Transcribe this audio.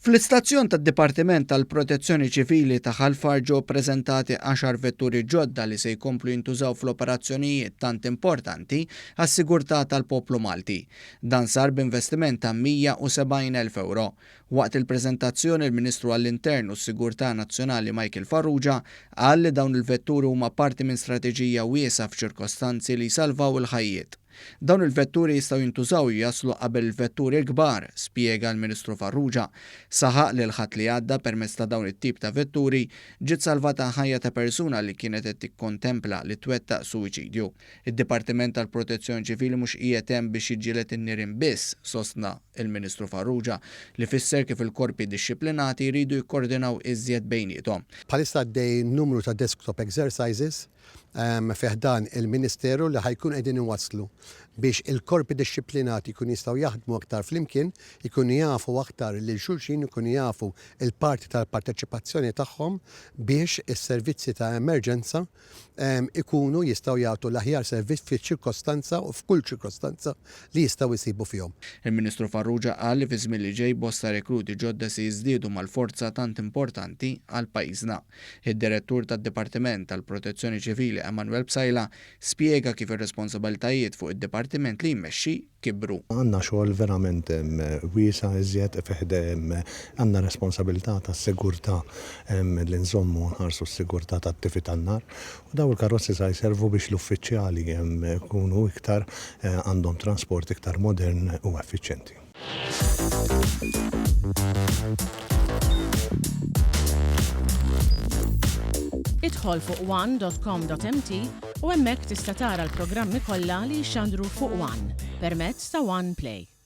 Fl-istazzjon tad-Dipartiment tal-Protezzjoni Ċivili ta' Ħal Far ġew ppreżentati għaxar vetturi ġodda li se jkomplu jintużaw fl-operazzjonijiet tant importanti għas-sigurtà tal-poplu Malti. Dan sar b'investiment ta' 170,000 ewro. Waqt il-preżentazzjoni l-Ministru għall-Intern u s-Sigurtà Nazzjonali Michael Farrugia qal li dawn il-vetturi huma parti minn strateġija wiesgħa f'ċirkostanzi li jsalvaw il-ħajjiet. Dawn il-vetturi jistgħu jintużaw u jaslu qabel il-vetturi l-kbar, spjega l-Ministru Farrugia. Saħaq li l-Ħadd li għadda permezz ta' dawn it-tip ta' vetturi ġiet salvata ħajja ta' persuna li kienet qed tikkontempla li twettaq suwiċidju. Id-Dipartiment tal-Protezzjoni Ċivili mhux qiegħed hemm biex jiġġieled in-nirien biss, sostna l-Ministru Farrugia, li fisser kif il-korpi dixxiplinati jridu jikkordinaw iżjed bejniethom. Bħalissa għaddej numru ta' desktop exercises fi ħdan il-Ministeru li ħa jkunu qegħdin iwasslu biex il-korpi dixxiplinati jkunu jistgħu jaħdmu aktar flimkien, ikunu jafu aktar lil xulxin, ikunu jafu l-parti tal-parteċipazzjoni tagħhom biex is-servizzi ta' emerġenza ikunu jistgħu jagħtu l-aħjar servizz fiċ-ċirkostanza u f'kull ċirkostanza li jistgħu jsibu fihom. Il-Ministru Farrugia qal li fiż-żmien li ġej bosta rekruti ġodda se jiżdiedu mal-forza tant importanti għal pajjiżna. Id-Direttur tad-Dipartiment tal-Protezzjoni Ċivili Emanuel Psaila spjega kif ir-responsabiltajiet fuq id-dipartiment li jmexxi kibru. Għandna xogħol verament wiesa' iżjed fih għandna responsabilità tas-sigurtà li nżommu u nħarsu s-sigurtà tat-tifi tan-nar u dawn il-karozzi sa jservu biex l-uffiċjali jkunu iktar għandhom transport iktar modern u effiċjenti. Idħol fuq one.com.mt u hemmhekk tista' tara l-programmi kollha li jixxandru fuq One permezz ta' One Play.